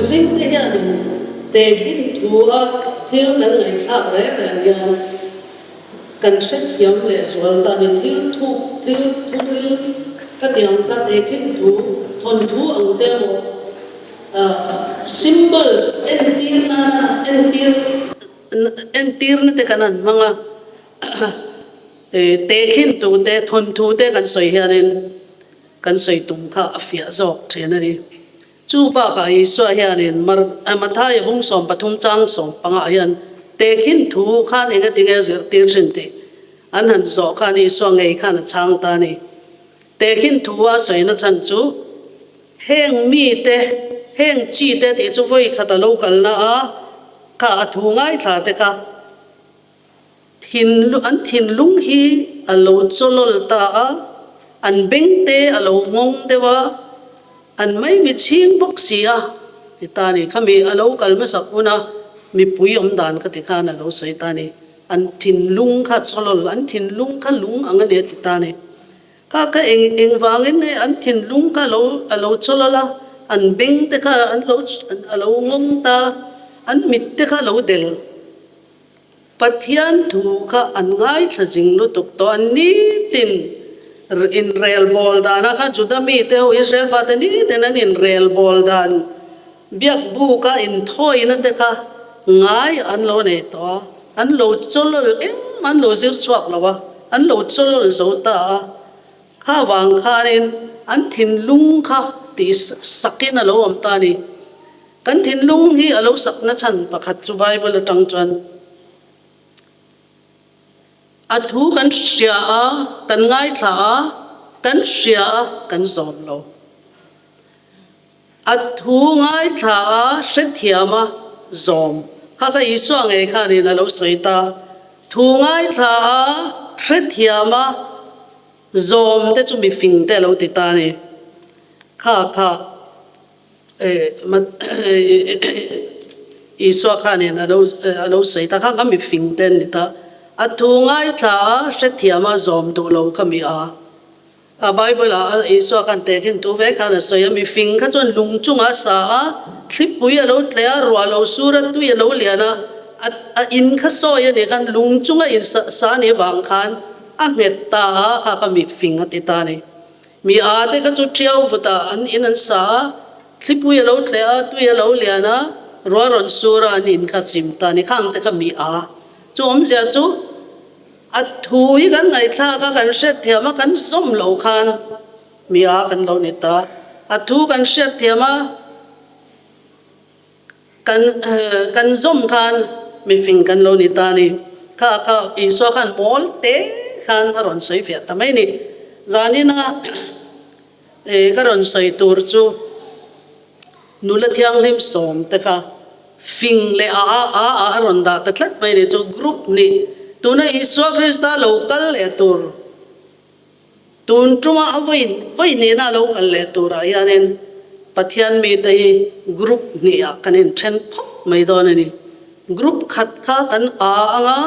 Mihringte hianin tehkhin thu a thil kan ngaihthlak reng reng hian kan hrethiam leh zual ta ni. Thil thuk, thil thuril ka ti ang kha tehkhin thu, thawnthu ang te emaw symbols entir nana entir entirna te kan han hmang a. Tehkhin thu te, thawnthu te kan sawi hianin Kan sawi tum kha a fiah zawk thin a ni. Chu bakah Isua hianin Mar Mathaia bung 13 chang 15 hian tehkhin thu khan engatinge a zirtir thin tih an han zawh khan Isua ngei khan a chhang ta a ni. Tehkhin thu a sawina chhan chu heng mite, heng chite tih chu vawi khat a lo kalna a kha a thu ngaithla te kha Thin an thinlung hi a lo chawlawl ta a, an bengte a lo nghawng deuh a, an maimi chhing bawk si a, ti ta ni. Khami a lo kal hmasak huna mipui awm dan ka ti khan a lo sawi ta ni. An thinlung kha chawlawl, an thinlung kha lung ang a ni a ti ta ni. Kha kha eng engvangin nge an thinlung kha lo a lo chawlawl a, an bengte kha an lo a lo nghawng ta, an mitte kha a lo del. Pathian thu kha an ngaithla zing lutuk tawh a, nitin inrelbawl dana kha Juda mite ho Israel fate nitin an inrelbawl dan biak buka inthawina te kha ngai an lo nei tawh a, an lo chawlawl engmah an lo zir chhuak lo a, an lo chawlawl zo ta a, kha vang khanin an thinlung kha tih sakin a lo awm ta a ni. Kan thinlung hi a lo sakna chhan pakhat chu Bible atang chuan a thu kan hria a, kan ngaithla a, kan hria a, kan zawm lo. A thu ngaithla a, hrethiam a, zawm. Kha kha Isua ngei khanin a lo sawi ta. Thu ngaithla a, hrethiam a, zawm te chu mifing te a lo ti ta a ni. Kha kha. Isua khanin a lo a lo sawi ta kha ka mi fing te an ni ta. A thu ngaithla a, hrethiam a, zawm duh lo kha mi a. A Bible ah Isua khan tehkhin thu ve khan a sawi a, mi fing kha chuan lung chungah a sa a, thlipui a lo tleh a, ruah lo sur a, tui a lo lian a, a a in kha sawi a nih khan lung chunga in sa sa a nih vang khan a nghet ta a, kha kha mi fing a ti ta a ni. Mi a te kha chu ṭiau vutah an in an sa a, thlipui a lo tleh a, tui a lo lian a, ruah rawn sur a an in kha chim ta a ni. Khang te kha mi a chu awmzia chu a thu hi kan ngaihthlak a, kan hriatthiam a, kan zawm lo khan mi a kan lo ni ta. A thu kan hriatthiam a, kan kan zawm khan mifing kan lo ni ta a ni. Kha kha Isua khan mawl te khan a rawn sawi fiah ta mai a ni. Zanina ka rawn sawi tur chu nula thianghlim sawm te kha fing leh a a a a a rawn dah ta tlat mai a ni. Chu group nih tuna Isua Krista lo kal leh tur Tun tuma a vawi vawi nena lo kal leh turah hianin Pathian mite hi group hnihah kan inthen phawp mai dawn a ni. Group khat kha kan a anga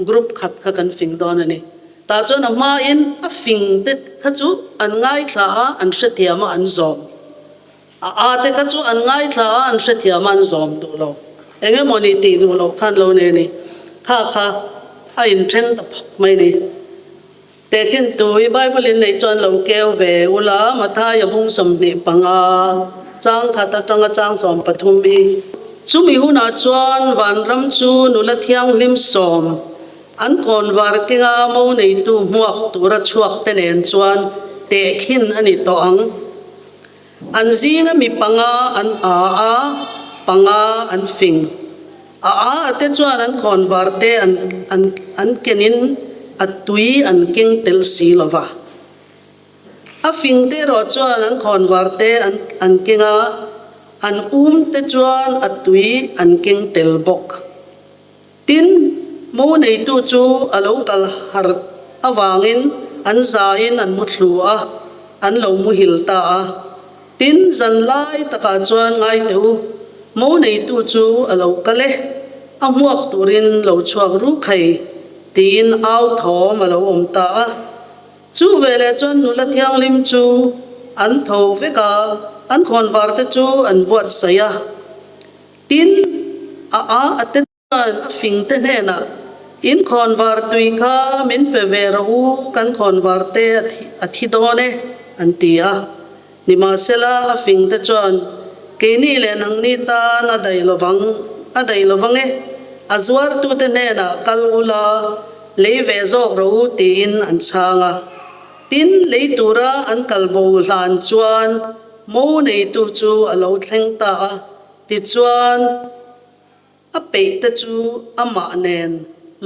group khat kha kan fing dawn a ni. Tah chuan a hmain a fing te kha chu an ngaithla a, an hrethiam a, an zawm. A a te kha chu an ngaithla a, an hrethiam a, an zawm duh lo. Eng emaw ni tih duh loh khan lo nei a ni. Kha kha a inthen ta phawp mai a ni. Tehkhin tui Bible in nei chuan lo keu ve ula, Mathaia bung 25 chang khat atanga chang 13 hi. Chumi hunah chuan vanram chu nula thianghlim sawm an kawnvar kenga mo neitu hmuak tura chhuak te nen chuan tehkhin a ni tawh ang. An zinga mi panga an a a, panga an fing. A a a te chuan an khawnvar te an an an kenin a tui an keng tel si lo va. A fing te erawh chuan an khawnvar te an an keng a, an um te chuan a tui an keng tel bawk. Tin, mo neitu chu a lo kal harh avangin an zaiin an mu thlu a, an lo muhil ta a. Tin, zan lai takah chuan ngai teh u, mo neitu chu a lo kal e, a hmuak turin lo chhuak ru khai, tiin au thawm a lo awm ta a. Chu veleh chuan nula thianghlim chu an tho vek a, an khawnvar te chu an buatsaih a. Tin, a a a te chuan a fingte hnenah, In khawnvar tui kha min pe ve rawh u, kan khawnvar te a thi dawn e, an ti a. Nimahsela, a fingte chuan, Keini leh nangni tan a daih lovang, a daih lovang e, a zuartute hnenah kal ula, lei ve zawk rawh u, tiin an chhang a. Tin, lei tura an kal bo hlan chuan mo neitu chu a lo thleng ta a, tichuan a peih te chu amah nen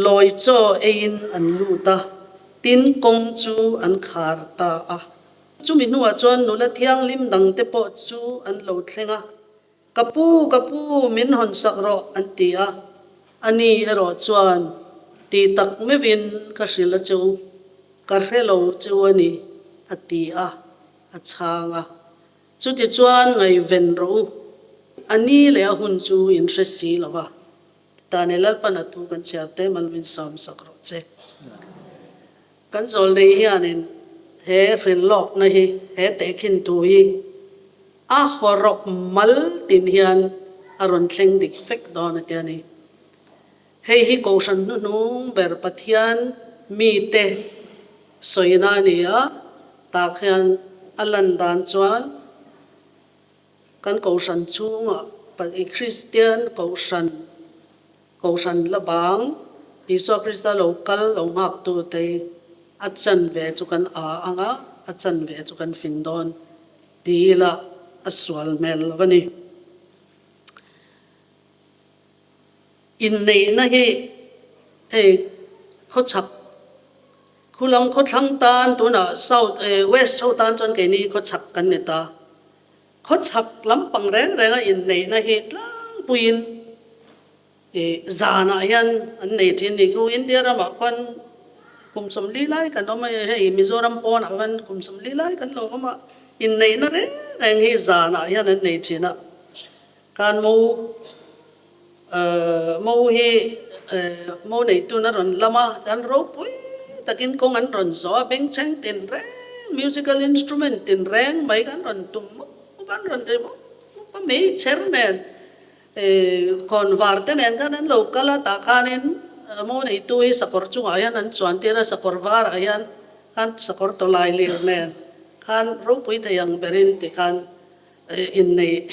lawi chaw eiin an lut a, tin kawng chu an khar ta a. Chumi hnuah chuan nula thianghlim dangte pawh chu an lo thleng a, Ka pu, ka pu, min hawn sak rawh, an ti a. Ani erawh chuan, Ti tak meuhin ka hrilh a che u, ka hre lo che u a ni, a ti a, a chhang a. Chutichuan ngaihven rawh u, a ni leh a hun chu in hre si lo va. Tane Lalpan a thu kan chhiar te mal min sawm sak rawh che. Kan zawlnei hianin he hrilhlawkna hi, he tehkhin thu hi a hawrawp mal tin hian a rawn thleng dik vek dawn a ti a ni. Hei hi Kohhran hnuhnung ber Pathian mite sawina a ni a, tak hian a lan dan chuan kan Kohhran chhungah Kristian Kohhran Kohhran la bang, Isua Krista lo kal lo nghaktu te a chanve chu kan a ang a, a chanve chu kan fing dawn ti ila a sual hmel lo a ni. Inneihna hi hei khawchhak khulam khawthlang tan tunah south west ho tan chuan keini khawchhak kan ni ta. Khawchhak lampang reng renga inneihna hi tlangpuiin zanah hian an nei thin ni. Khu India ramah khuan kum 40 lai kan awm a, hei Mizoram pawnah khan kum 40 lai kan lo awm a, inneihna reng reng hi zanah hian an nei thin a. Khan mo mo hi mo neitun a rawn lam a, chuan ropui takin kawng an rawn zawh a, bengchheng tin reng, musical instrument tin reng mai kan rawn tum mup mup a, an rawn ri mup mup a, meichher nen khawnvar te nen khan an lo kal a, tah khanin mo neitu hi sakawr chungah hian an chuan tir a, sakawr varah hian khan sakawr tawlai lir nen khan ropui thei ang berin tikhan Inneih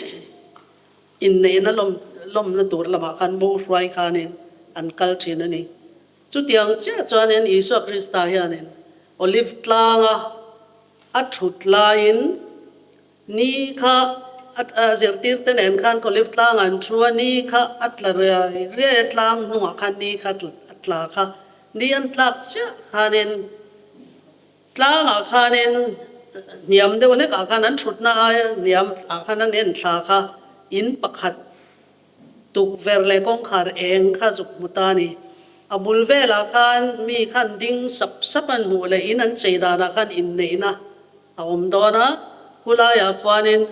inneihna lawm lawmna tur lamah khan mo hruai khanin an kal thin a ni. Chutiang chiah chuanin Isua Krista hianin Olive tlanga a thut laiin ni kha a zirtirte nen khan Olive tlangah an thu a, ni kha a tla riai riai a, tlang hnungah khan ni kha a tla kha, ni an tlak chiah khanin Tlangah khanin hniam deuh hlekah khan an thutna aia hniam ah khan an en thla kha in pakhat tukverh leh kawngkhar eng kha zuk hmu ta a ni. A bul velah khan mi khan ding sap sap an hmuh leh in an chei danah khan inneihna a awm dawn a, khulaiah khuanin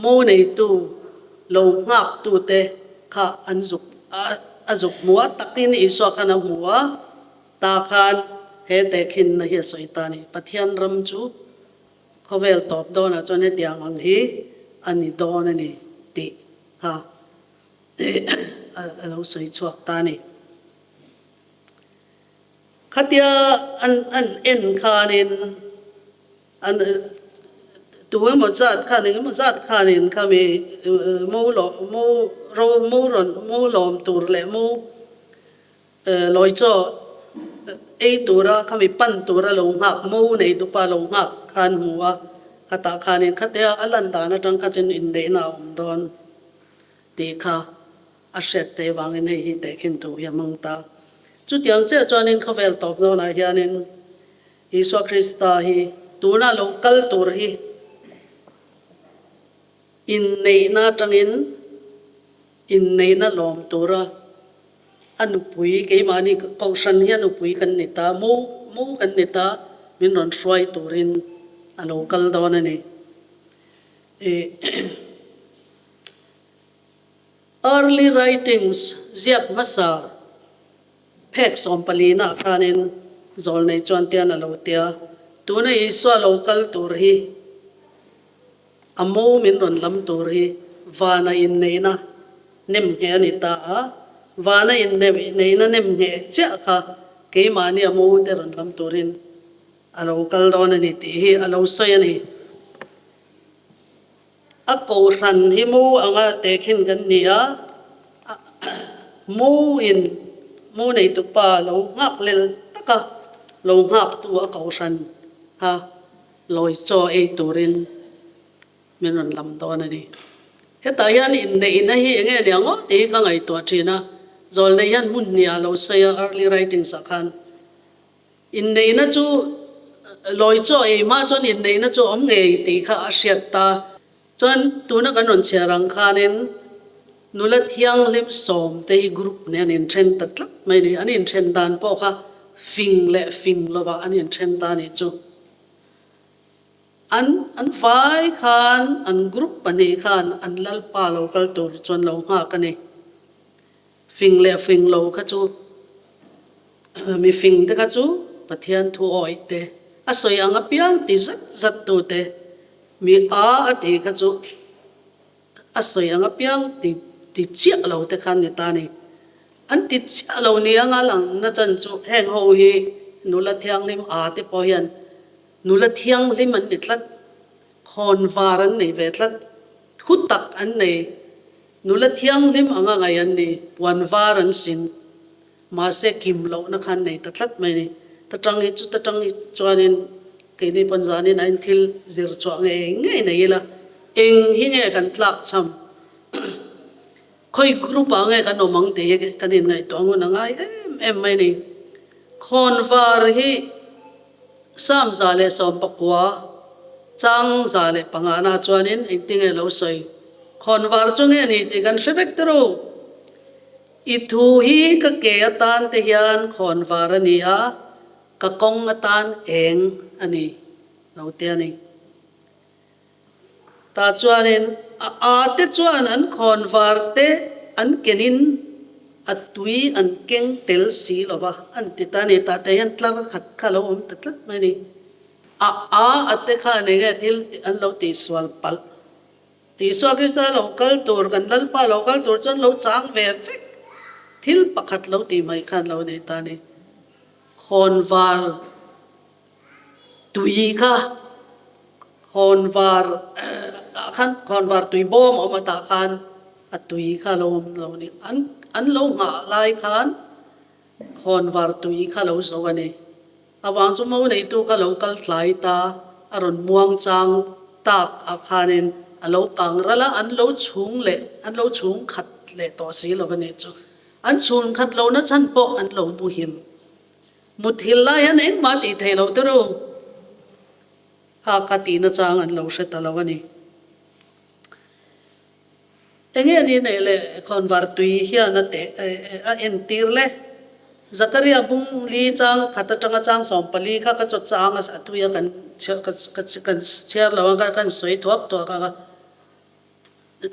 mo neitu lo nghaktute kha an zuk a zuk hmu a, takin Isua khan a hmu a. Ta khan he tehkhinna hi a sawi ta a ni. Pathian ram chu khawvel tawp dawnah chuan hetiang ang hi a ni dawn a ni tih kha a lo sawi chhuak ta a ni. Khatia an an en khanin an tu emaw zat khan eng emaw zat khanin khami mo mo ro mo rawn mo lawm tur leh mo Lawi chaw ei tura khami pan tura lo nghak mo nei tupa lo nghak khan hmu a, khatah khanin khatia a lan dan atang kha chuan inneihna a awm dawn tih kha a hriat theih avangin hei hi tehkhin thu hi a hmang ta. Chutiang chiah chuanin khawvel tawp dawnah hianin Isua Krista hi tuna lo kal tur hi inneihna atangin inneihna lawm tura A nupui, keimahni Kohhran hi a nupui kan ni ta, mo mo kan ni ta, min rawn hruai turin a lo kal dawn a ni. Early writings ziak hmasa phek sawmpalina ah khanin zawlnei chuan tian a lo tia, tuna Isua lo kal tur hi a mo min rawn lam tur hi vana inneihna. Nem ngheh a ni ta a, vana inneihna nem ngheh chiah kha keimahni a mo te rawn lam turin a lo kal dawn a ni tih hi a lo sawi a ni. A kohhran hi mo anga tehkhin kan ni a, mo in mo neitu pa lo nghak lel taka lo nghaktu a kohhran kha lawi chaw ei turin min rawn lam dawn a ni. Hetah hian inneihna hi enge nia ngawt tih hi ka ngaihtuah thin a, Zawlnei hian hmun hnih ah lo sawi a, early writings ah khan inneihna chu lawi chaw ei hma chuan inneihna chu a awm ngei tih kha a hriat ta. Chuan tuna kan rawn chhiar ang khanin nula thianghlim sawmte hi group nen an inthen ta tlat mai a ni. An inthen dan pawh kha fing leh fing lovah an inthen ta a nih chu. An an vai khan an group pahnih khan an lalpa lo kal tur chuan lo nghak a ni. Fing leh fing lo kha chu mi fing te kha chu Pathian thu awih te, a sawi ang apiang ti zat zat tu te, mi a a tih kha chu a sawi ang apiang ti ti chiah lo te khan ni ta a ni. An ti chiah lo ni anga lang na chan chu heng ho hi nula thianghlim a te pawh hian Nula thianghlim an ni tlat, khawnvar an nei ve tlat, thu tak an nei, nula thianghlim anga ngaih an ni, puan var an sin, mahse kim lohna kha an nei ta tlat mai ni. Ta tang hi chu ta tang hi chuanin keini pawn zanin a inthil zir chhuah ngei ngei nei ila, eng hi nge kan tlak cham, khawi group ah nge kan awm ang tih hi kan inngaihtuah ngun a ngai em em mai ni. Khawnvar hi. Psalm 119, chang 105 na chuanin engtinge lo sawi? Khawnvar chu nge ni tih kan hre vek ta ru. I thu hi ka ke atan te hian khawnvar a ni a, ka kawng atan eng a ni lo te a ni. Tah chuanin a a te chuan an khawnvar te an kenin a tui an keng tel si lo va, an ti ta a ni. Tah te hian tlar khat kha a lo awm ta tlat mai a ni. A a a te khan eng nge thil an lo tihsual palh? Isua Krista lo kal tur, kan Lalpa lo kal tur chuan lo chang ve vek thil pakhat lo tih mai khan lo nei ta a ni. Khawnvar. Tui kha khawnvar ah khan khawnvar tui bawm a awm a tah khan a tui kha a lo awm lo a ni. An an lo nghah lai khan khawnvar tui kha a lo zo a ni. Avang chu mo neitu kha lo kal tlai ta a rawn muang chang tak ah khanin a lo kang ral a, an lo chhung leh an lo chhung khat leh tawh si lo a nih chu. An chhung khat lohna chhan pawh an lo muhil. Muthil lai hian engmah tih theih loh te ru kha ka tihna chang an lo hre ta lo a ni. Enge ni neih leh khawnvar tui hian a teh a entir le. Zakaria bung li chang khat atanga chang 14 kha ka chaw chang a tui a kan kan chhiar lo a kan sawi thuak thuak a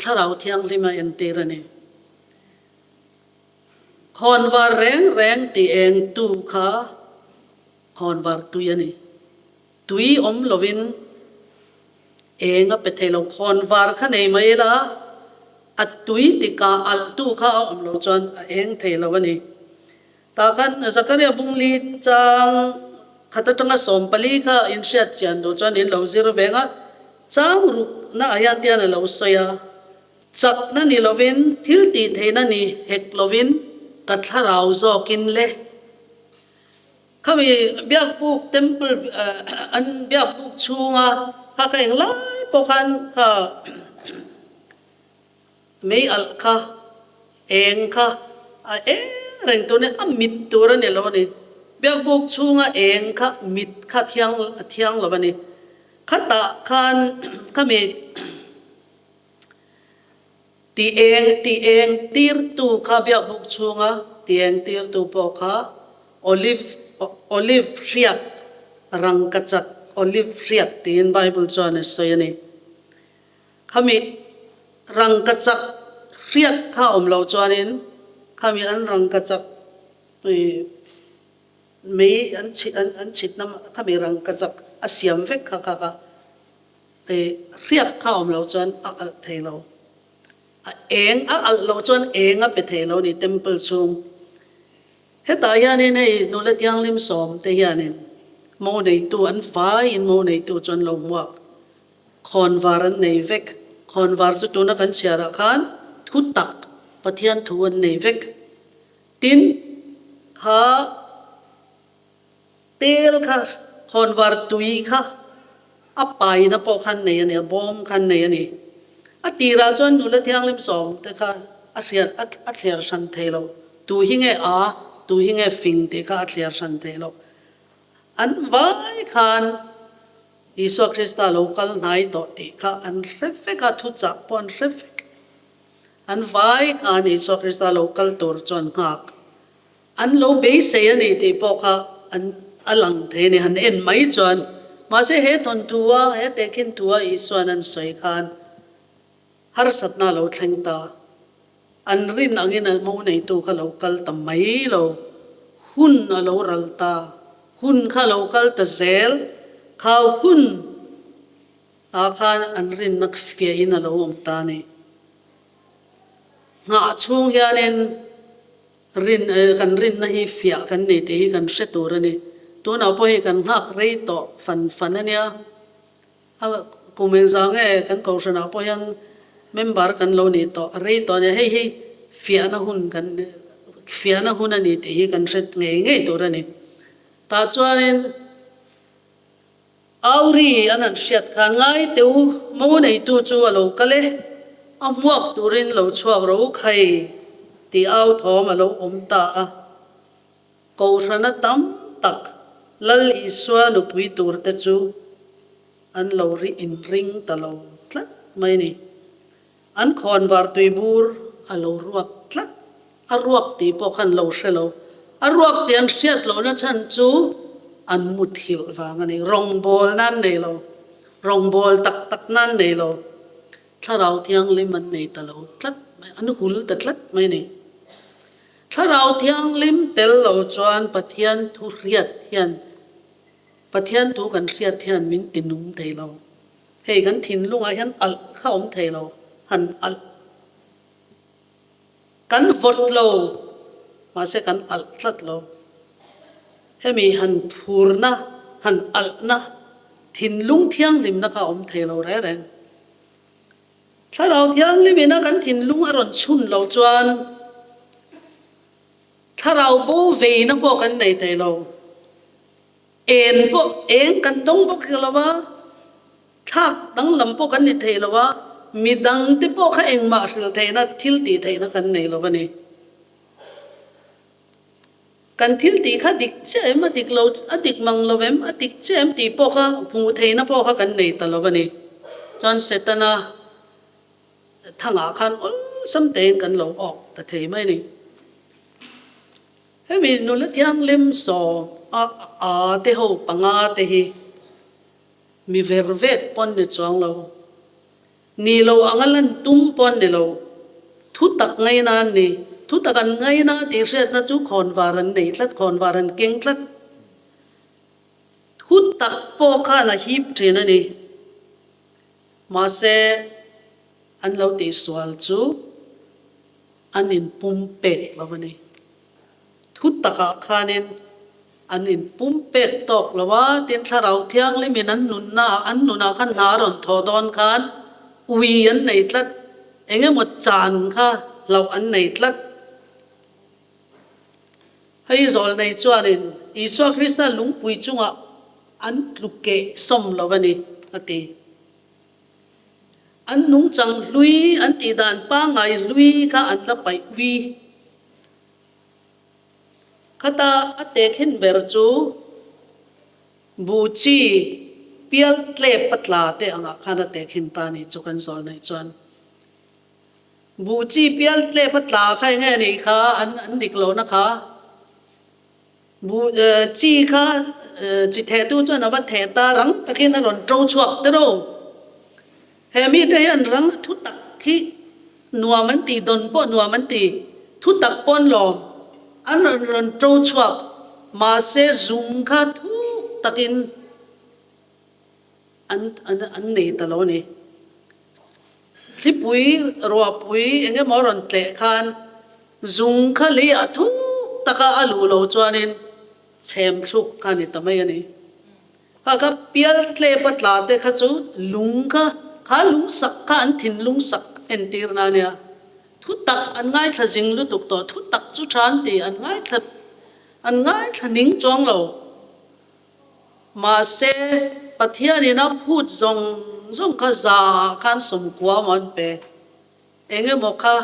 thlarau thianghlim a entir a ni. Khawnvar reng reng tih eng tu kha khawnvar tui a ni. Tui awm lovin eng a pe thei lo. Khawnvar kha nei mai ila a tui tikah alh tu kha a awm lo chuan a eng thei lo a ni. Tah khan Zakaria bungli chang khat atanga 14 kha inhriat chian duh chuan in lo zir veng a. Chang rukna ah hian tian a lo sawi a, Chakna ni lovin, thil tih theihna ni hek lovin ka thlarau zawkin le. Khami biakbuk temple an biakbuk chhunga kha ka eng lai pawh khan kha mei alh kha eng kha a eng reng tur a ni, a mit tur a ni lo a ni. Biakbuk chhunga eng kha mit kha thiang a thiang lo a ni. Khatah khan khami ti eng ti eng tirtu kha biakbuk chhunga ti eng tirtu pawh kha olive olive hriak rangkachak olive hriak tiin Bible chuan a sawi a ni. Khami rangkachak hriak kha awm loh chuanin khami an rangkachak Mei an chhit an an chhitna khami rangkachak a siam vek kha kha kha hriak kha awm lo chuan a alh thei lo. A eng a alh loh chuan eng a pe thei lo ni temple chhung. Hetah hianin hei nula thianghlim sawmte hianin mo neitu an faiin mo neitu chu an lo hmuak. Khawnvar an nei vek. Khawnvar chu tuna kan chhiarah khan thu tak Pathian thu an nei vek. Tin, kha tel kha khawnvar tui kha a paina pawh khan nei a ni, a bawm khan nei a ni. A tirah chuan nula thianghlim sawmte kha a hriat a thliar hran thei lo. Tu hi nge a, tu hi nge fing tih kha a thliar hran thei lo. An vai khan Isua Krista lo kal hnai tawh tih kha an hre vek a, thuchah pawh an hre vek. An vai khan Isua Krista lo kal tur chuan nghak an lo beisei a ni tih pawh kha an a lang thei a ni, han en mai chuan. Mahse he thawnthua, he tehkhin thua Isua'n an sawi khan harsatna a lo thleng ta. An rin angin a mo neitu kha lo kal ta mai lo. Hun a lo ral ta. Hun kha lo kal ta zel. Kha hun ah khan an rinna fiahin a lo awm ta a ni. Nghah chhung hianin rin kan rinna hi fiah kan nei tih hi kan hre tur a ni. Tunah pawh hei kan nghak rei tawh fan fan a nia. A kum engzah nge kan kohhranah pawh hian member kan lo nih tawh a rei tawh a nia. Hei hi fiahna hun kan fiahna hun a ni tih hi kan hre ngei ngei tur a ni. Tah chuanin Auri an han hriat khan ngai teh u, mo neitu chu a lo kal e, a hmuak turin lo chhuak rawh u khai tih au thawm a lo awm ta a. Kohhrana tam tak Lal Isua nupui turte chu an lo ri inring ta lo tlat mai ni. An khawnvar tuibur a lo ruak tlat, a ruak tih pawh khan lo hre lo. A ruak tih an hriat lohna chhan chu an muthilh vang a ni. Rawngbawlna an nei lo, rawngbâwl tak takna an nei lo, Thlarau Thianghlim an nei ta lo tlat mai, an hul ta tlat mai a ni. Thlarau Thianghlim tel lo chuan Pathian thu hriat hian, Pathian thu kan hriat hian min ti nung thei lo. Hei kan thinlungah hian alh kha awm thei lo, han alh kan vawt lo, mahse kan alh tlat lo. Hemi han phurna, han alhna, thinlung thianghlimna kha awm thei lo reng reng. Thlarau thianghlimina kan thinlung a rawn chhun lo chuan thlarau bo veina pawh kan nei thei lo. En pawh eng kan dawng bawk thei lo a, thlak danglam pawh kan ni thei lo a, midangte pawh kha engmah hrilh theihna, thil tih theihna kan nei lo a ni. Kan thil tih kha dik chiah em, a dik lo, a dik mang lo em, a dik chiah em tih pawh kha hmuh theihna pawh kha kan nei ta lo a ni. Chuan Setana thangah khan awlsam tein kan lo awk ta thei mai a ni. Hemi nula thianghlim sawm a a te ho panga te hi mi ver vek pawn ni chuang lo, ni lo anga lan tum pawn ni lo, thu tak ngaina an ni. Thu tak an ngaina tih hriatna chu khawnvar an nei tlat, khawnvar an keng tlat. Thu tak pawh khan a hip thin a ni. Mahse, an lo tihsual chu an inpumpek lo a ni. Thu takah khanin an inpumpek tawk lo a, tin Thlarau Thianghlimin an nunnaah an nunah khan hna a rawn thawh dawn khan ui an nei tlat, eng emaw chan kha hlauh an nei tlat. Hei zawlnei chuanin Isua Krista lungpui chungah an tlu keh sawm lo a ni, a ti. An nungchang hlui, an tih dan pangngai hlui kha an la paih ui. Khata a tehkhin ber chu buh chi pial tlep a tla te angah khan a tehkhin ta ni chu kan zawl nei chuan. Buh chi pial tlep a tla kha enge nih kha an an dik lohna kha. Buh chi kha chi thehtu chuan a va theh ta rang takin a rawn ṭo chhuak ta ro. He mite hian rang thu tak hi nuam an ti, dawn pawh nuam an ti, thu tak pawh an lawm, an rawn rawn ṭo chhuak. Mahse zung kha thuk takin an an nei ta lo a ni. Thlipui, ruahpui eng emaw a rawn tleh khan zung kha leiah thuk taka a luh lo chuanin chhem thluk kha a ni ta mai a ni. Kha kha pial tlep a tla te kha chu lung kha, kha lung sak kha an thinlung sak entir na a nia. Thu tak an ngaithla zing lutuk tawh, thu tak chu tha an ti, an ngaithla an ngaithla ning chuang lo. Mahse, Pathianin a phut zawng zawng kha za ah khan sawmkua maw an pe? Eng emaw kha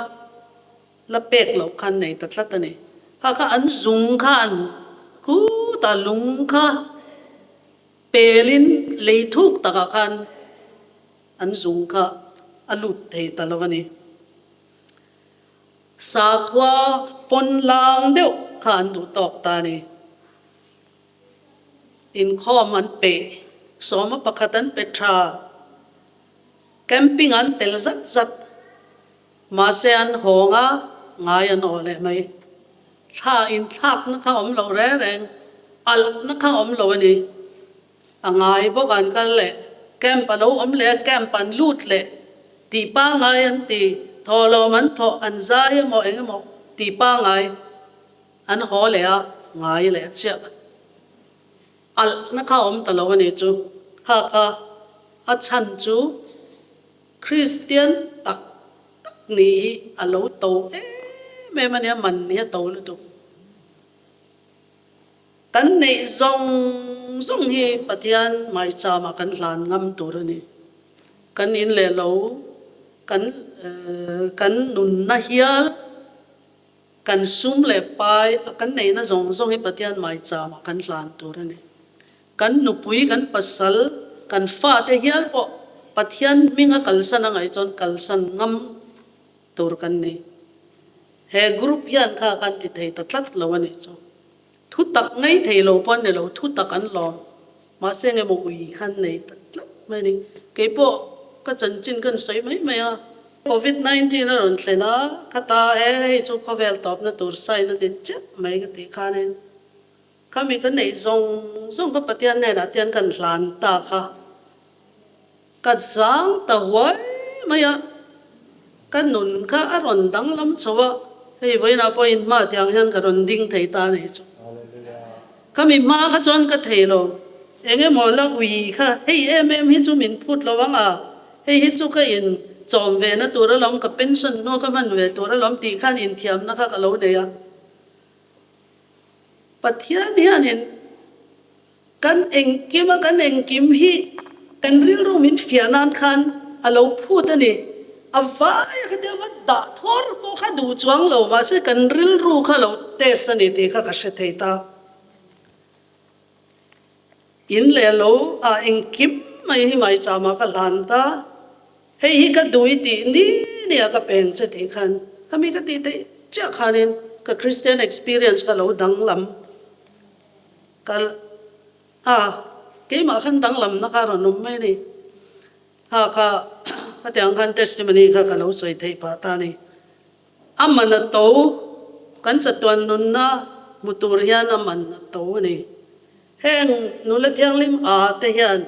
la pek loh khan nei ta tlat a ni. Kha kha an zung khan khutah lung kha pelin lei thuk takah khan an zung kha a lut thei ta lo a ni. Sakhua pawn lang deuh kha an duh tawk ta a ni. Inkhawm an peih, sawma pakhat an pe tha, camping an tel zat zat. Mahse an hawng a, ngai an awh leh mai. Thla inthlakna kha awm lo reng reng, alhna kha awm lo a ni. A ngai bawk an kal leh, camp a lo awm leh a, camp an lut leh tih pangngai an ti, thawhlawm an thawh, an zai emaw eng emaw tih pangngai an haw leh a, ngai leh chiah. Alhna kha awm ta lo a ni chu, kha kha a chhan chu. Kristian tak tak nih hi a lo to em em a nia, man hi a to lutuk. Kan neih zawng zawng hi Pathian maicham ah kan hlan ngam tur a ni. Kan in leh lo, kan kan nunna hial, kan sum leh pai a kan neihna zawng zawng hi Pathian maicham ah kan hlan tur a ni. Kan nupui, kan pasal, kan fate hial pawh Pathian hminga kalsan a ngaih chuan kalsan ngam tur kan ni. He group hian kha kan ti thei ta tlat lo a nih chu. Thu tak ngei thei lo pawh an ni lo, thu tak an lawm. Mahse eng emaw ui khan nei ta tlat mai a ni. Kei pawh ka chanchin kan sawi mai mai a. Covid 19 a rawn thlen a, khata he hei chu khawvel tawpna tur sign a ni chiah mai ka tih khanin Khami ka neih zawng zawng kha Pathian hnenah te hian kan hlan ta kha ka zang ta huai mai a, ka nun kha a rawn danglam chho a, hei vawiinah pawhin hma tiang hian ka rawn ding thei ta a nih chu. Khami hma kha chuan ka thei lo, eng emaw la ui kha hei em em hi chu min phut lo ang a, hei hi chu ka in chawm ve na tur alawm, ka pension hnu ka hman ve tur alawm tih khan inthiamna kha ka lo nei a. Pathian hianin kan engkim a, kan engkim hi kan rilru min fiah nan khan a lo phut a ni. A vai a khatia va dah thawr pawh kha duh chuang lo, mahse kan rilru kha lo test a ni tih kha ka hre thei ta. In leh lo ah engkim mai hi maicham ah ka hlan ta. Hei hi ka duh i tih ni ni a ka peng che tih khan khami ka tih theih chiah khanin ka Christian experience kha lo danglam ka a keimah khan danglamna kha rawn awm mai a ni. Kha kha khatiang khan testimony kha ka lo sawi theih phah ta a ni. A man a to, kan chatuan nunna hmu tur hian a man a to a ni. Heng nula thianghlim a te hian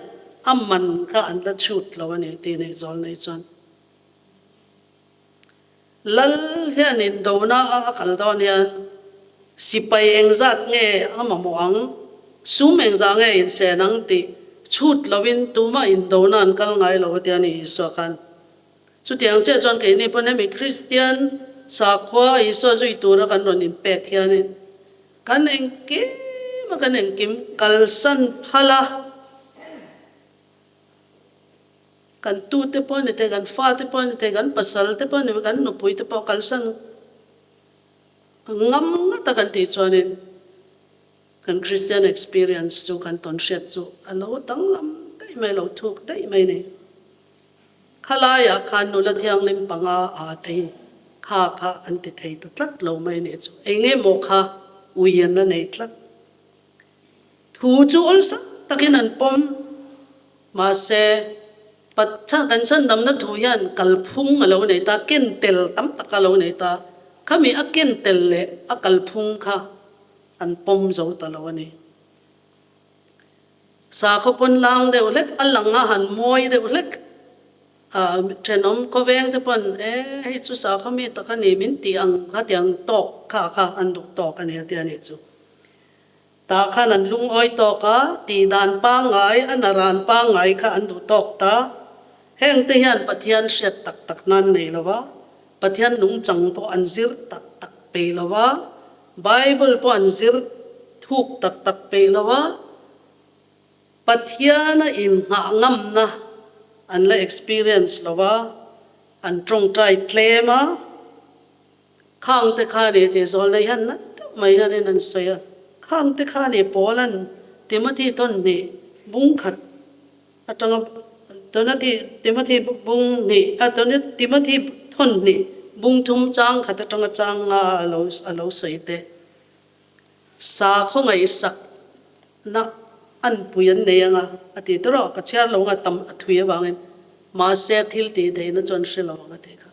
a man kha an la chhut lo a ni tih neih zawl nei chuan Lal hian indona a a kal dawn hian sipai engzat nge a mamawh ang, sum engzah nge insen ang tih chhut loin tumah indona an kal ngai lo a tia ni Isua khan. Chutiang chiah chuan keini pawn hemi Kristian sakhua Isua zui tura kan rawn inpek hianin kan engkim a kan engkim kalsan phal a, kan tute pawh a ni thei, kan fate pawh a ni thei, kan pasal te pawh a ni thei, kan nupui te pawh kalsan ngam ngata kan tih chuanin kan Kristian experience chu kan tawnhriat chu a lo danglam daih mai, a lo thuk daih mai a ni. Khalaiah khan nula thianghlim panga aa te hi kha kha an ti thei ta tlat lo mai nih chu. Eng nge maw kha ui an la nei tlat. Thu chu awlsam takin an pawm. Mahse, Pathian kan chhandamna thu hian kalphung a lo nei ta, ken tel tam tak a lo nei ta. Khami a ken tel leh a kalphung kha an pawm zo ta lo a ni. Sakhaw pawn lang deuh hlek, a lang a han mawi deuh hlek. Thenawm khawveng te pawn e hei chu sakhaw mi tak a ni min tih ang kha tiang tawk kha kha an duh tawk a ni a tia nih chu. Tah khan an lungawi tawk a, tih dan pangngai, a naran pangngai kha an duh tawk ta. Heng te hian Pathian hriat tak tak nan nei lo va, Pathian nungchang pawh an zir tak tak peih lo va, Bible pawh an zir thuk tak tak peih lo va, Pathiana inngah ngamna an la experience lo va, an tawngtai tlem a, khang te kha ni tih zawl nei hian nat deuh mai hianin an sawi a, khang te kha ni Paula'n Timothy tawn hnih bung khat atanga Timothy Timothy bung hnih a Timothy thawn hnih bung thum chang khat atanga chang nga a lo a lo sawi te. Sakhaw ngaihsakna an pui an nei anga a ti ta rawh, ka chhiar lo anga tam a thui avangin mahse thil tih theihna chuan hre lo ang a ti kha.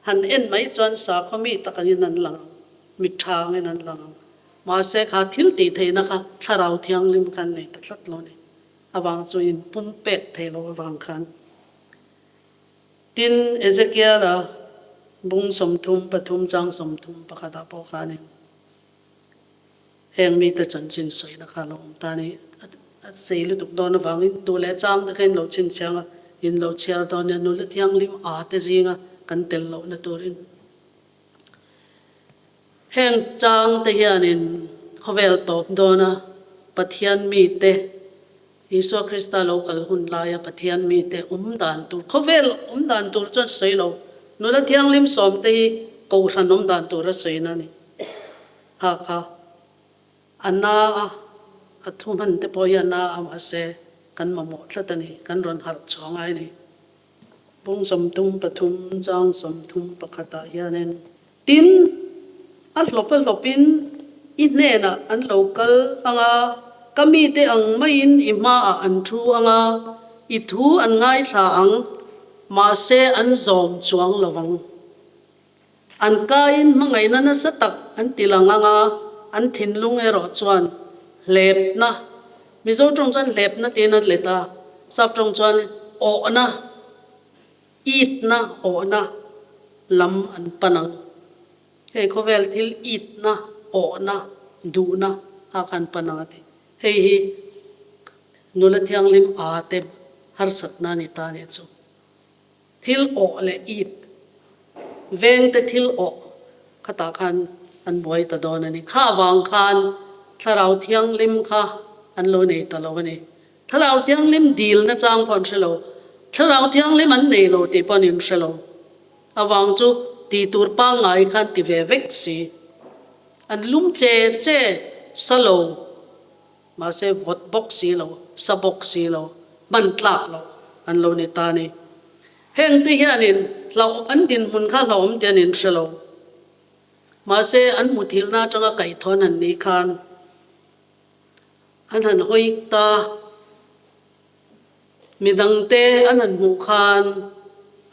Han en mai chuan sakhaw mi tak angin an lang ang, mi tha angin an lang ang, mahse kha thil tih theihna kha thlarau thianghlim kha an nei ta tlat lo a ni. Avang chu in pumpek thei lo avang khan. Tin, Ezekiela bung 33 chang 31 ah pawh khanin heng mite chanchin sawina kha a lo awm ta a ni. A sei lutuk dawn avangin duh leh chang te kha in lo chhinchhiang a, in lo chhiar dawn nia, nula thianghlim a te zinga kan tel lohna turin. Heng chang te hianin khawvel tawp dawna Pathian mite Isua Krista lo kal hun laia Pathian mite awm dan tur, khawvel awm dan tur chuan sawi lo, nula thianghlim sawmte hi kohhran awm dan tur a sawina a ni. Kha kha a na a, a thu hman te pawh hi a na a mahse kan mamawh tlat a ni, kan rawn harh chhuah ngai a ni. Bung 33 chang 31 ah hianin. Tin, a hlawp a hlawpin i hnenah an lo kal ang a, ka mite ang maiin i hmaah an thu ang a, i thu an ngaithla ang, mahse an zawm chuang lo vang. An kain hmangaihna nasa tak an ti lang ang a, an thinlung erawh chuan hlepna, Mizo tawng chuan hlepna tiin an let a, Sap tawng chuan awhna, Itna awhna lam an pan ang. Hei khawvel thil itna, awhna, duhna a khan pan ang a ti. Hei hi nula thianghlim a te harsatna a ni ta nih chu. Thil awh leh it, vengte thil awh khatah khan an buai ta dawn a ni. Kha avang khan thlarau thianghlim kha an lo nei ta lo a ni. Thlarau Thianghlim dil nachang pawh an hre lo. Thlarau Thianghlim an nei lo tih pawh an inhre lo. Avang chu tih tur pangngai khan ti ve vek si. An lum che che sa lo, mahse vawt bawk si lo, sa bawk si lo, hman tlak loh an lo ni ta a ni. Heng te hianin hlauh an dinhmun kha hlauhawm tih an inhre lo. Mahse an muthilhna atanga kaihthawhna an nih khan An han hawi ta. Midangte an han hmuh khan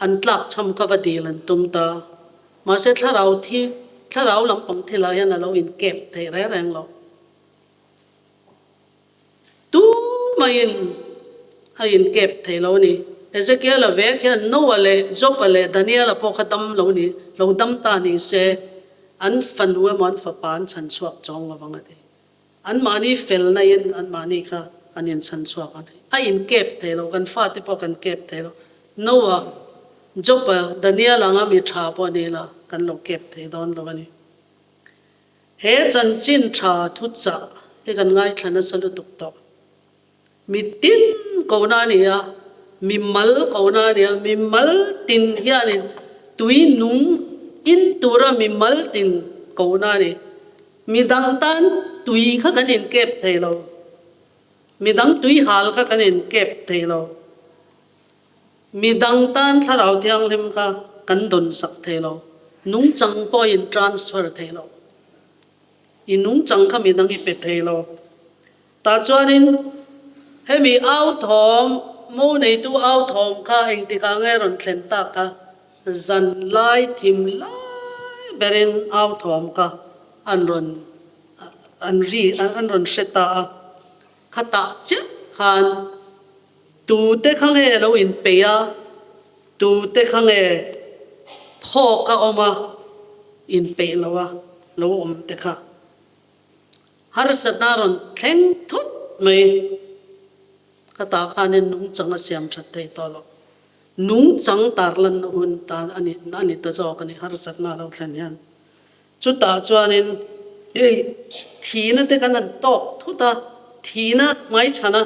an tlak chham kha va dil an tum ta. Mahse thlarau thi, thlarau lampang thilah hian a lo inkep theih reng reng lo. Tumaiin a inkep thei lo a ni. Ezekiel-a vek hian Noah leh Job-a leh Daniel-a pawh kha dam lo ni, lo dam ta ni se, an fanu emaw an fapa an chhan chhuak chawng lo vang a ti. Anmahni felna in anmahni kha an inchhan chhuak a, a inkep thei lo, kan fate pawh kan kep thei lo. Noah, Job-a, Daniel anga mi tha pawh ni ila kan lo kep thei dawn lo a ni. He chanchin tha thuchah hi kan ngaithla nasa lutuk tawh. Mi tin kohna a ni a, mi mal kohna a ni a, mi mal tin hianin tui nung in tura mi mal tin kohna a ni. Mi dang tan tui kha kan inkep thei lo, mi dang tui hal kha kan inkep thei lo, mi dang tan thlarau thianghlim kha kan dawn sak thei lo, nungchang pawh in transfer thei lo, i nungchang kha mi dang i pe thei lo. Tah chuanin hemi au thawm, mo neitu au thawm kha engtikah nge rawn thlen tak kha? Zan lai thim lai berin au thawm kha an rawn an ri an rawn hre ta a, khatah chiah khan tute kha nge lo inpeih a? Tute kha nge thawk a awm a, inpeih lo a lo awm te kha harsatna a rawn thleng thut mai. Ka tah khanin nungchang a siam that thei tawh lo. Nungchang tarlanna hun tan a ni a ni ta zawk a ni harsatna a lo thlen hian. Chutah chuanin hei thihna te kan han tawk thut a, thihna hmaichhana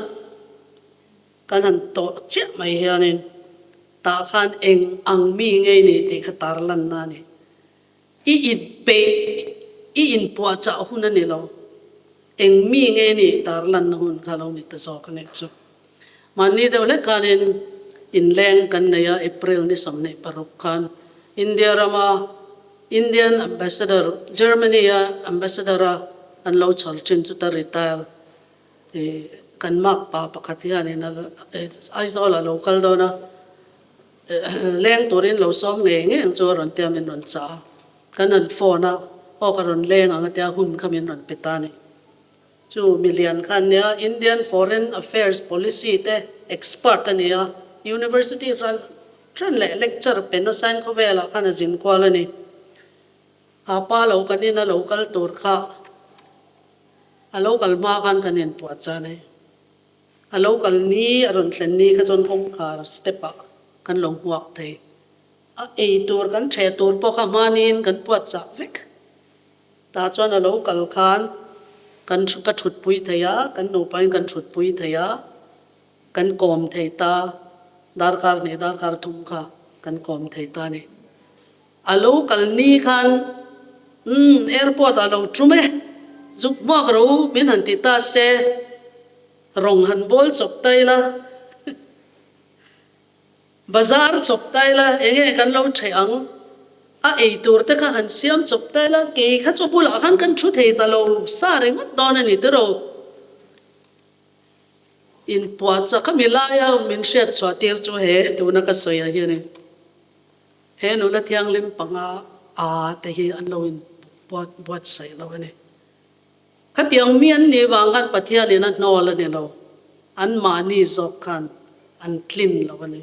kan han tawh chiah mai hianin tah khan eng ang mi ngei ni tih kha tarlanna a ni. I inpeih, i inpuahchah hun a ni lo. Eng mi nge nih tarlanna hun kha lo ni ta zawk a nih chu. Mahni deuh hlek khanin inleng kan nei a, April ni 26 khan India rama Indian Ambassador, Germany-a Ambassador-a an lo chhawr thin chu ta retire kan makpa pakhat hianin Aizawl-ah lo kal dawn a, leng turin lo sawm ngei ngei ang chu a rawn tia min rawn chah a. Kan han phone a, aw ka rawn leng ang a tia hun kha min rawn pe ta a ni. Chu milian kha an nia, Indian Foreign Affairs Policy te expert a ni a, University ran ran leh lecture pe nasain khawvelah khan a zin kual a ni. A pa lo kan ina lo kal tur kha a lo kal hma khan kan inpuah chan e. A lo kal ni a rawn thlen ni kha chuan kawngkhar step ah kan lo hmuak thei. A ei tur kan ṭheh tur pawh kha hmaniin kan puat chah vek. Tah chuan a lo kal khan kan ka ṭhutpui thei a, kan nupain kan ṭhutpui thei a, kan kawm thei ta, darkar hnih darkar thum kha kan kawm thei ta a ni. A lo kal ni khan umm airport ah lo ṭum e, zuk hmuak ro min han ti ta se, rawng han bawl chawp ta ila. Bazar chawp ta ila enge kan lo ṭheh ang? A ei tur te kha han siam chawp ta ila kei kha chu bulah khan kan ṭhu thei ta lo sa ringawt dawn a ni tiraw? Inpuah chak a mi laia min hriat chhuah tir chu he tuna ka sawi ah hianin he nula thianghlim panga a te hi an lo inpuah buatsaih lo a ni. Khatiang mi an nih vang khan Pathianin a hnawl a ni lo, anmahni zawk khan an tlin lo a ni.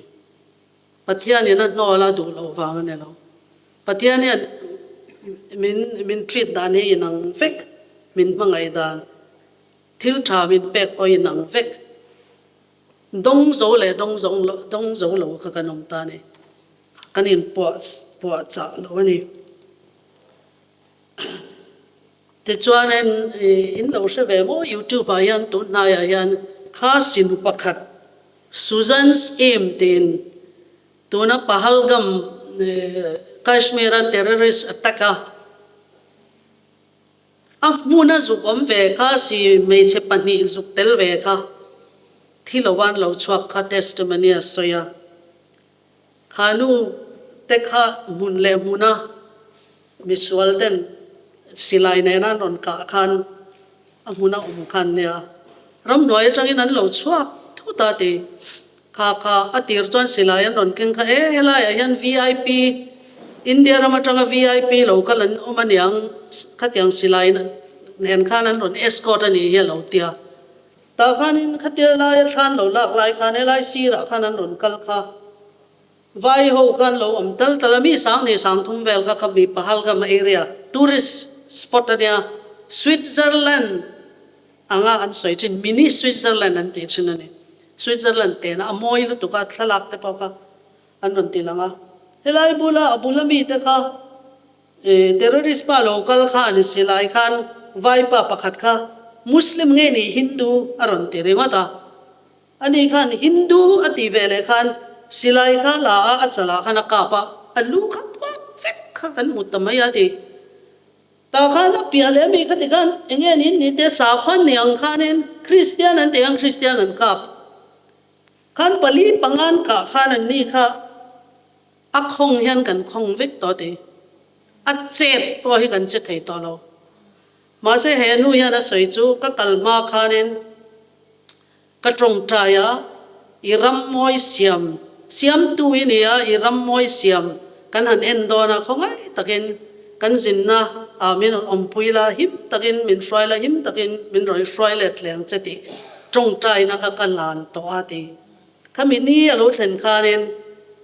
Pathianin a hnawl a duh loh vang a ni lo. Pathian hian min min treat dan hi inang vek, min hmangaih dan, thil tha min pek pawh inang vek. Dawng zo leh dawng zo dawng zo lo kha kan awm ta a ni. Kan inpuah puah chah lo a ni. Tichuan in lo hre ve maw YouTube ah hian tun hnaiah hian kha sinu pakhat Susan's Aim tiin tuna Pahalgam Kashmir a terrorist attack a a hmuna zuk awm ve kha si hmeichhe pahnih zuk tel ve kha thi lo an lo chhuak kha testimony a sawi a. Kha nu te kha hmun leh hmuna misual ten silai nena an rawn kah khan a hmuna awm khan nia ramhnuai atangin an lo chhuak thut a ti. Kha kha a tir chuan silai an rawn keng kha e helaiah hian vip India ram atanga vip lo kal an awm aniang khatiang silai nen khan an rawn escort a nih hi a lo tia. Tah khanin khatia laia thlan lo lak lai khan helai sirah khan an rawn kal kha. Vai ho khan lo awm tal tal a, mi sang hnih sang thum vel kha kha mi Pahalgam area tourist spot a nia, Switzerland anga an sawi thin, mini Switzerland an tih thin a ni. Switzerland tena a mawi lutuk a, thlalak te pawh kha an rawn ti lang a. Helai bula a bula mite kha Terrorist pa lo kal kha a ni si lai khan vaipa pakhat kha Muslim nge nih Hindu a rawn ti ringawt a. Ani khan Hindu a tih ve leh khan silai kha la a, a chalah khan a kap a, a lu kha puak vek kha kan hmu ta mai a ti. Tah khan a piah leh ami kha ti khan enge niin ni te sakhaw ni ang khanin Christian an tih ang Christian an kap khan pali pangan kah khan an ni kha A khawng hian kan khawng vek tawh tih a chet pawh hi kan che thei tawh lo. Mahse he nu hian a sawi chu ka kal hma khanin ka tawngtai a, i ram mawi siam siamtu i ni a, i ram mawi siam kan han en dawn a, khawngaih takin kan zinna ah min rawn awmpui la, him takin min hruai la, him takin min rawn hruai let leh ang che tih tawngtaina kha ka hlan tawh a ti. Khami ni a lo thlen khanin.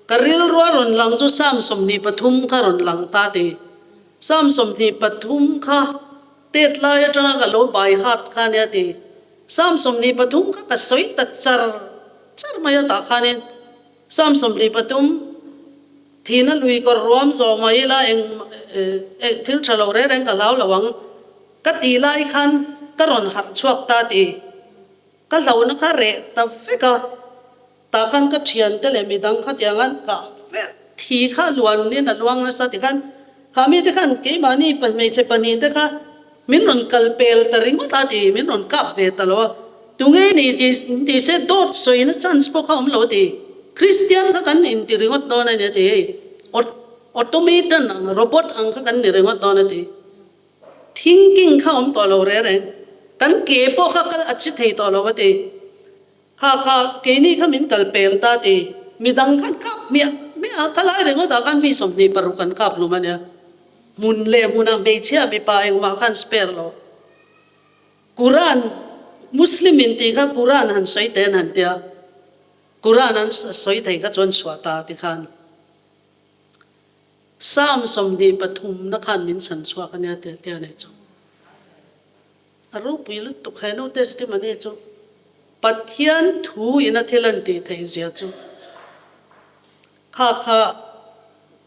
Ka rilrua rawn lang chu Psalm 23 kha rawn lang ta ti. Psalm 23 kha tet lai atanga ka lo by heart kha nia ti. Psalm 23 kha ka sawi ta char char mai a tah khanin Psalm 23 thihna lui kawr ruam zawh mai ila eng thil tha lo reng reng ka hlau lo ang ka tih lai khan ka rawn harh chhuak ta ti. Ka hlauhna kha reh ta vek a, tah khan ka thiante leh midang kha tiang an kah vek thi kha luan in a luang nasa ti khan kha mite khan keimahni hmeichhe pahnihte kha min rawn kal pel ta ringawt a ti min rawn kap ve ta lo a, tunge ni ti se dawt sawina chance pawh kha awm lo a ti, Kristian kha kan inti ringawt dawn a ni a ti hei automaton ang robot ang kha kan ni ringawt dawn a ti. Thinking kha awm tawh lo reng reng. Kan ke pawh kha kal a chi thei tawh lo a ti. Kha kha keini kha min kal pel ta ti. Midang khan kap hmiah hmiah a, khalai ringawtah khan mi 26 an kap hlum a nia. Hmun leh hmunah hmeichhia mipa engmah khan spare lo. Quran, Muslim in tih kha Quran han sawi te an han tia. Quran an sawi thei kha chuan chhuah ta ti khan. Psalm 23 na khan min chhan chhuak a nia tih tia nei chu. A ropui lutuk he no testimony chu Pathian thu in a thil an tih theih zia chu kha kha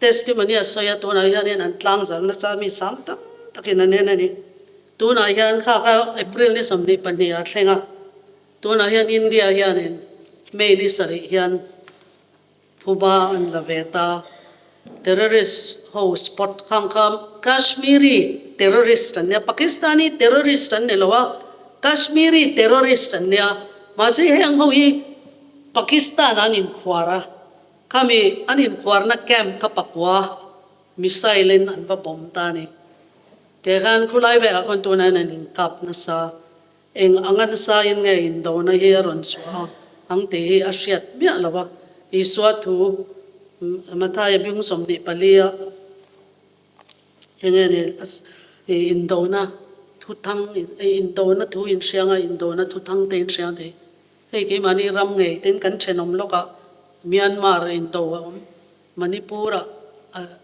testimony a sawi a tunah hianin an tlang zal nasa mi sang tam takin an en a ni. Tunah hian kha kha April ni 22 ah thleng a tunah hian India hianin May ni sarih hian Phuba an la ve ta. Terrorist ho spot khang kha Kashmiri terrorist an nia, Pakistani terrorist an ni lo a, Kashmiri terrorist an nia. Mahse heng ho hi Pakistan ah an inkhuar a, khami an inkhuarna camp kha pakua missile in an va bomb ta a ni. Tehkhan khulai velah khawn tunah hian an inkap nasa. Eng anga nasain nge indona hi a rawn chhuah a ang tih hi a hriat miah lo a. Isua thu Mathaia bing 24 a eng nge ni indona thu thang indona thu inhriang a indona thu thang te inhriang tih hei keimahni ram ngei tin kan thenawm lawkah Myanmar indo a awm Manipur ah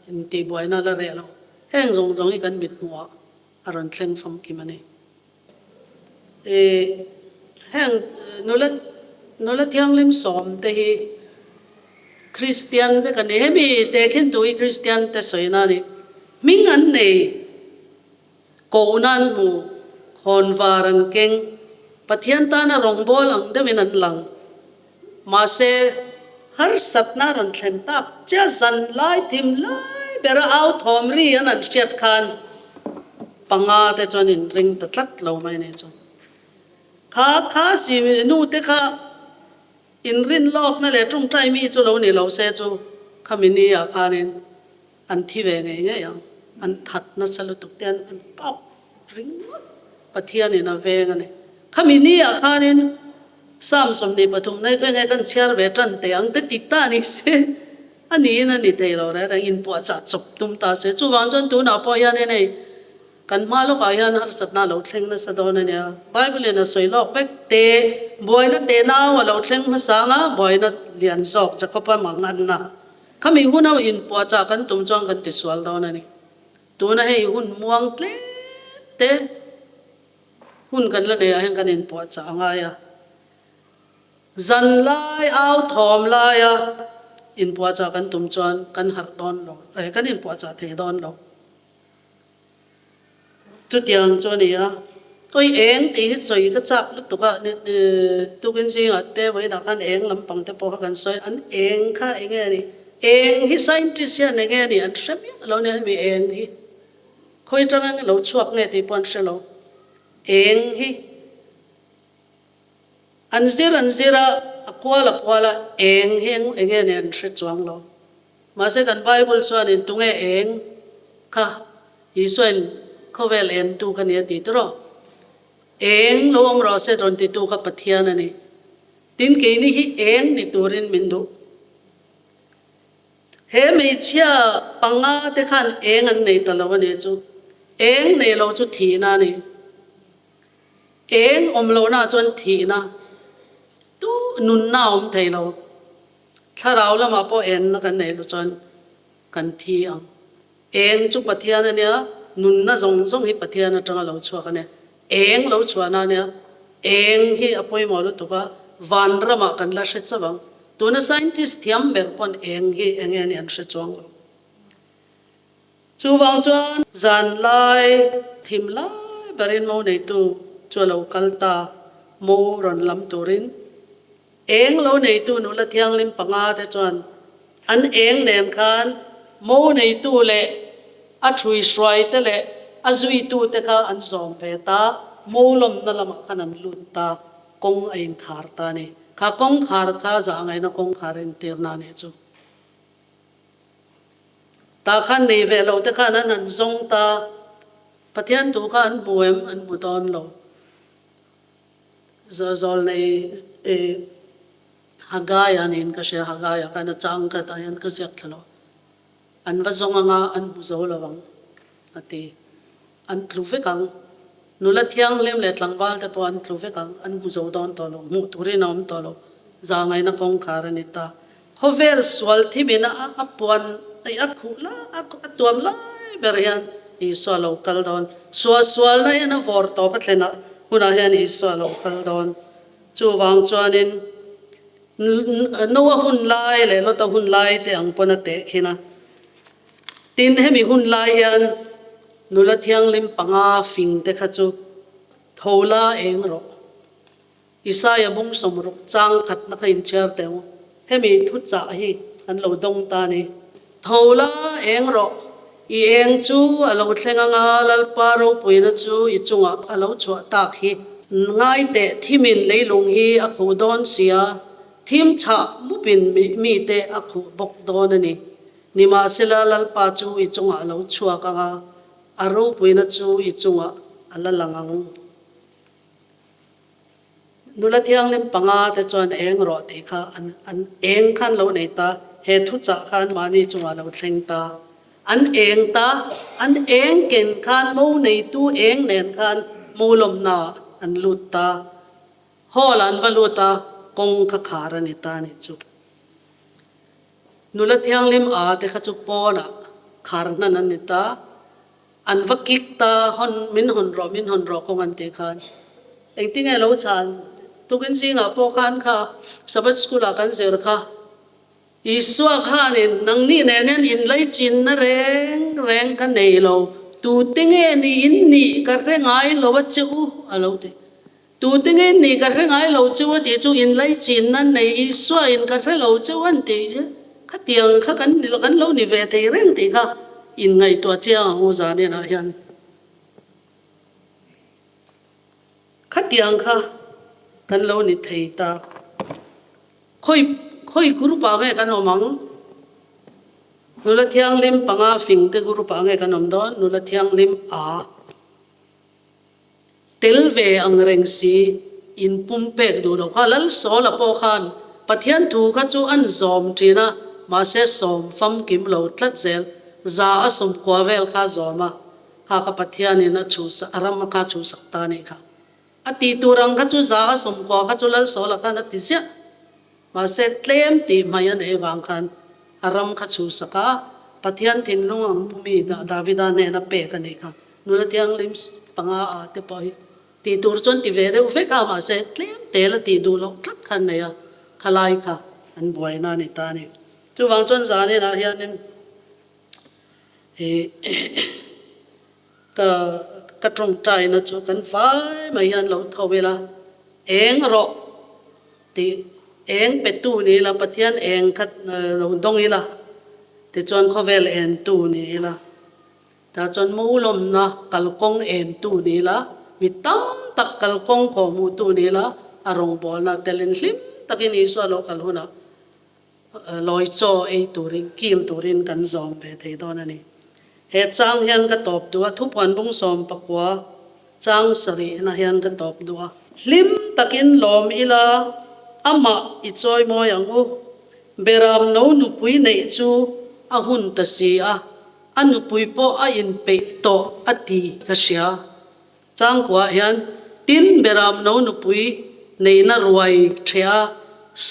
intihbuaina la reh lo heng zawng zawng hi kan mithmuh ah a rawn thleng famkim a ni. I heng nula nula thianghlim sawm te hi Kristian vek a ni. Hemi tehkhin tu hi Kristian te sawina a ni. Hming an nei, kohna an hmu, khawnvar an keng, Pathian tana rawngbâwl ang deuhin an lang. Mahse, harsatna a rawn thlen tak chiah zan lai thim lai bera au thawm ri an an hriat khan panga te chuan in ring ta tlat lo mai a nih chu. Kha kha si nu te kha in rin lawkna leh tawngtai mi chu lo ni lo se chu khami ni ah khanin an thi ve ngei ngei ang. An that nasa lutuk te an an tawp ringawt Pathianin a veng a ni. Khami ni ah khanin Psalm 23 nei kha nge kan chhiar ve tan teh ang te ti ta ni se a niin a ni thei lo reng reng inpuahchah chawp tum ta se. Chuvang chuan tunah pawh hianin hei kan hma lawkah hian harsatna a lo thleng nasa dawn a nia. Bible in a sawi lawk vek te buaina teh nau a lo thleng hmasa anga buaina lian zawk Jacob-a mang anna. Khami huna inpuahchah kan tum chuan kan tisual dawn a ni. Tuna hei hun muang tlem te hun kan la nei ah hian kan inpuahchah a ngai a. Zan lai au thawm laia inpuahchah kan tum chuan kan harh dawn lo, eh kan inpuahchah thei dawn lo. Chutiang chu a ni a, Awi eng tih hi sawi ka chak lutuk a, tukin zingah te vawiinah khan eng lampang te pawh kha kan sawi, an eng kha eng nge a ni? Eng hi scientist hian eng nge a ni an hre miah lo nia hemi eng hi khawi atanga lo chhuak nge tih pawh an hre lo. Eng hi an zir an zir a, a kual a kual a, eng hi eng nge a ni an hre chuang lo. Mahse kan Bible chuanin tunge eng kha Isuain khawvel entu kha ni a ti tawh. Eng lo awm rawh se rawn titu kha Pathian a ni. Tin keini hi eng ni turin min duh. He hmeichhia panga te khan eng an nei ta lo a ni chu. Eng nei lo chu thihna a ni. Eng awm lohna chuan thihna tu nunna a awm thei lo. Thlarau lamah pawh enna kan neih loh chuan kan thi ang. Eng chu Pathian a nia, nunna zawng zawng hi Pathian atanga lo chhuak a nia. Eng lo chhuahna a nia. Eng hi a pawimawh lutuk a, vanramah kan la hre chauh ang. Tuna scientist thiam ber pawn eng hi eng nge ni an hre chuang lo. Chuvang chuan zan lai thim lai berin mo neitu chu a lo kal ta, mo rawn lam turin. Eng lo neitu nula thianghlim panga te chuan an eng nen khan mo neitu leh a ṭhuihruai te leh a zuitu te kha an zawm ve ta, mo lawmna lamah khan an lut ta, kawng a inkhar ta a ni. Kha kawngkhar kha zahngaihna kawngkhar entirna a nih chu. Tah khan nei ve lo te khan an han zawng ta, Pathian thu kha an hmu em? An hmu dawn lo. Zawl nei Hagaia niin ka hria, Hagaia khan a chang kha tah hian ka ziak thla lo. An va zawng anga an hmu zo lo ang a ti. An tlu vek ang. Nula thianghlim leh tlangval te pawh an tlu vek ang, an hmu zo dawn tawh lo, hmuh turin a awm tawh lo. Zangaihna kawngkhar a ni ta. Khawvel sual thimin a puan a khuh lai, a tuam lai ber hian Isua lo kal dawn. Sual sualna hian a vawr tawp a thlen ah hunah hian Isua lo kal dawn. Chuvang chuanin Noa hun lai leh Lota hun lai te ang pawn a teh khin a. Tin, hemi hun lai hian nula thianghlim panga fing te kha chu tho la eng rawh. Isaia bung sawmruk chang khatna kha inchhiar teh u. Hemi thuchah hi an lo dawng ta a ni. Tho la, eng rawh. I eng chu a lo thleng anga Lalpa ropuina chu i chungah a lo chhuah tak hi. Ngai teh, thimin leilung hi a khuh dawn sia, thim chhah mupin mite a khuh bawk dawn a ni. Nimahsela Lalpa chu i chungah a lo chhuak anga, a ropuina chu i chungah a la lang ang. Nula thianghlim panga te chuan eng rawh tih kha an an eng kha an lo nei ta, he thuchah kha an mahni chungah lo thleng ta. An eng ta, an eng ken khan mo neitu eng nen khan mo lawmna ah an lut ta. Hall ah an va lut a, kawng kha khar a ni ta a nih chu. Nula thianghlim a te kha chu pawnah khar hnan an ni ta. An va kik ta, hawn, min hawn rawh, min hawn rawh kawng an tih khan engtinge lo chhan? Tukin zingah pawh khan kha Sabbath School ah kan zir kha, Isua khanin nangni nen hian inlaichinna reng reng ka nei lo, tute nge ni in nih ka hre ngai lo a che u a lo ti. Tute nge nih ka hre ngai lo cheu a tih chu inlaichinna nei Isua in ka hre lo cheu an tih hi khatiang kha kan ni lo, kan lo ni ve thei reng tih kha inngaihtuah chiang ang u zaninah hian. Khatiang kha kan lo ni thei ta. Khawi khawi group ah nge kan awm ang? Nula thianghlim panga fing te group ah nge kan awm dawn? Nula thianghlim a. Tel ve ang reng si, in pumpek duh lo kha Lalsawla pawh khan Pathian thu kha chu an zawm thin a, mahse sawm famkim lo tlat zel, za a sawmkua vel kha a zawm a, kha kha Pathianin a chhuhsak, a ram kha a chhuhsak ta a nih kha. A tih tur ang kha chu za a sawmkua kha chu Lalsawla khan a ti ziah. Mahse, tlem tih hmai a neih avang khan a ram kha chhuhsak a, Pathian thinlung ang pumi Davida hnena pek a nih kha. Nula thianghlim panga ah te pawh hi tih tur chuan ti ve deuh vek a, mahse tlem tel a tih duh loh tlat kha an nei a, khalai kha an buaina a ni ta a ni. Chuvang chuan zaninah hianin ih ka ka tawngtaina chu kan vai mai hian lo tho ila, eng rawh. Tih eng petu ni ila, Pathian eng kha lo dawng ila, tichuan khawvel entu ni ila, tah chuan Molawmna kalkawng entu ni ila, mi tam tak kalkawng kawhhmuhtu ni ila, a rawngbawlna telin hlim takin Isua lo kal hunah lawi chaw ei turin, kil turin kan zawm ve thei dawn a ni. He chang hian ka tawp duh a, thupuan bung 19. Chang sarihna hian ka tawp duh a. Hlim takin lawm ila, amah i chawi mawi ang u. Beram no nupui neih chu a hun ta si a, a nupui pawh a inpeih tawh a ti ka hria. Changkuah hian tin Beram no nupui neihna ruai ṭheh a,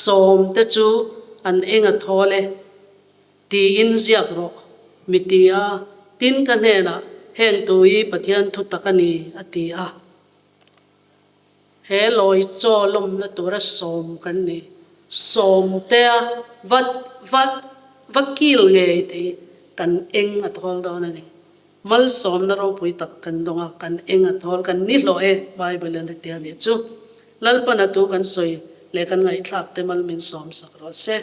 sawm te chu. an eng a thawl e, tiin ziak rawh, mi ti a, tin ka hnenah, Heng tu hi Pathian thu tak a ni, a ti a. He lawi chaw lawmna tura sawm kan ni. Sawmtea va va va kil ngei tih kan eng a thawl dawn a ni. Malsawmna ropui tak kan dawng a, kan eng a thawl, kan ni hlawh e, Bible in a ti a nih chu. Lalpana tu kan sawi leh kan ngaihthlak te mal min sawm sak rawh se.